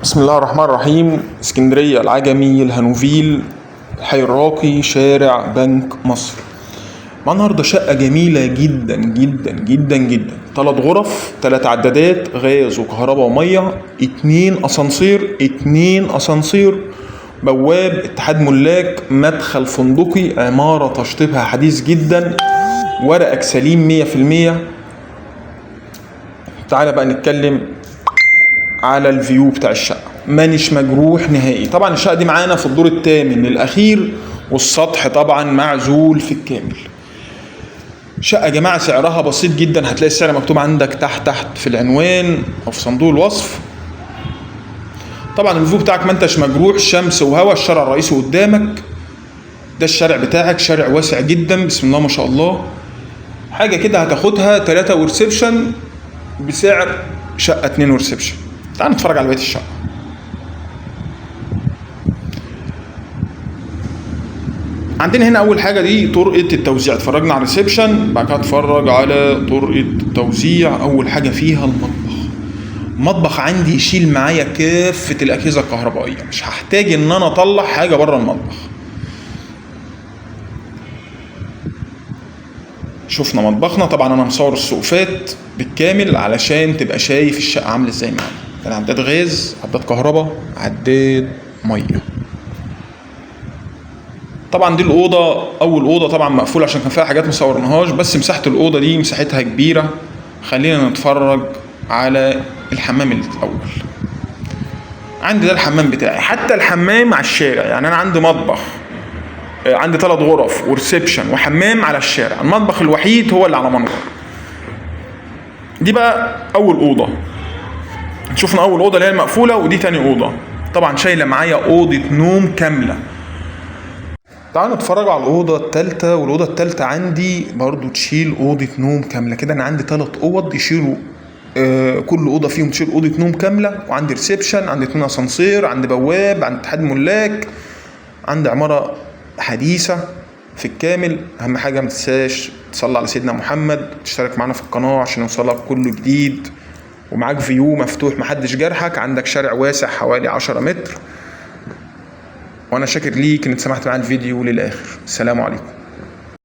بسم الله الرحمن الرحيم. اسكندرية، العجمي، الهانوفيل، الحي الراقي، شارع بنك مصر. مع النهارده شقة جميلة جدا جدا جدا جدا، 3 غرف، 3 عدادات غاز وكهرباء ومية، 2 اسانسير، 2 اسانسير، بواب، اتحاد ملاك، مدخل فندقي، عمارة تشطيبها حديث جدا، ورقك سليم 100%. تعالى بقى نتكلم على ال view بتاع الشقة، مانيش مجروح نهائي. طبعا الشقة دي معانا في الدور الثامن الأخير، والسطح طبعا معزول في الكامل. شقة يا جماعة سعرها بسيط جدا، هتلاقي السعر مكتوب عندك تحت تحت في العنوان أو في صندوق الوصف. طبعا ال view بتاعك ما انتش مجروح، شمس وهواء، الشارع الرئيسي قدامك، ده الشارع بتاعك، شارع واسع جدا بسم الله ما شاء الله. حاجة كده هتاخدها 3 و reception بسعر شقة 2 و reception. تعال نتفرج على بقية الشقة. عندنا هنا أول حاجة دي طرقة التوزيع، اتفرجنا على ال reception، بعد كده اتفرج على طرقة التوزيع. أول حاجة فيها المطبخ. المطبخ عندي يشيل معايا كافة الأجهزة الكهربائية، مش هحتاج إن أنا أطلع حاجة بره المطبخ. شفنا مطبخنا، طبعا أنا مصور السقوفات بالكامل علشان تبقى شايف الشقة عاملة إزاي معانا. كان عداد غاز، عداد كهرباء، عداد مية. طبعا دي الاوضة، اول اوضة طبعا مقفولة عشان كان فيها حاجات مصورناهاش، بس مساحة الاوضة دي مساحتها كبيرة. خلينا نتفرج على الحمام الاول. عندي ده الحمام بتاعي، حتى الحمام على الشارع، يعني انا عندي مطبخ، عندي 3 غرف وريسبشن وحمام على الشارع، المطبخ الوحيد هو اللي على منور. دي بقى اول اوضة، شفنا اول اوضة اللي هي المقفولة، ودي تاني اوضة. طبعا شايله معايا اوضة نوم كاملة. تعالوا نتفرج على الاوضة الثالثة، والاوضه الثالثة عندي برضو تشيل اوضة نوم كاملة. كده انا عندي 3 اوض يشيلوا، كل اوضة فيهم تشيل اوضة نوم كاملة، وعندي reception، عندي 2 اسانسير، عندي بواب، عندي اتحاد ملاك، عندي عمارة حديثه في الكامل. اهم حاجة ما تنساش تصلي على سيدنا محمد، تشترك معانا في القناة عشان يوصلك كل جديد، ومعاك view مفتوح محدش جرحك، عندك شارع واسع حوالي 10 متر. وانا شاكر ليك ان سمعت معايا الفيديو للاخر. السلام عليكم.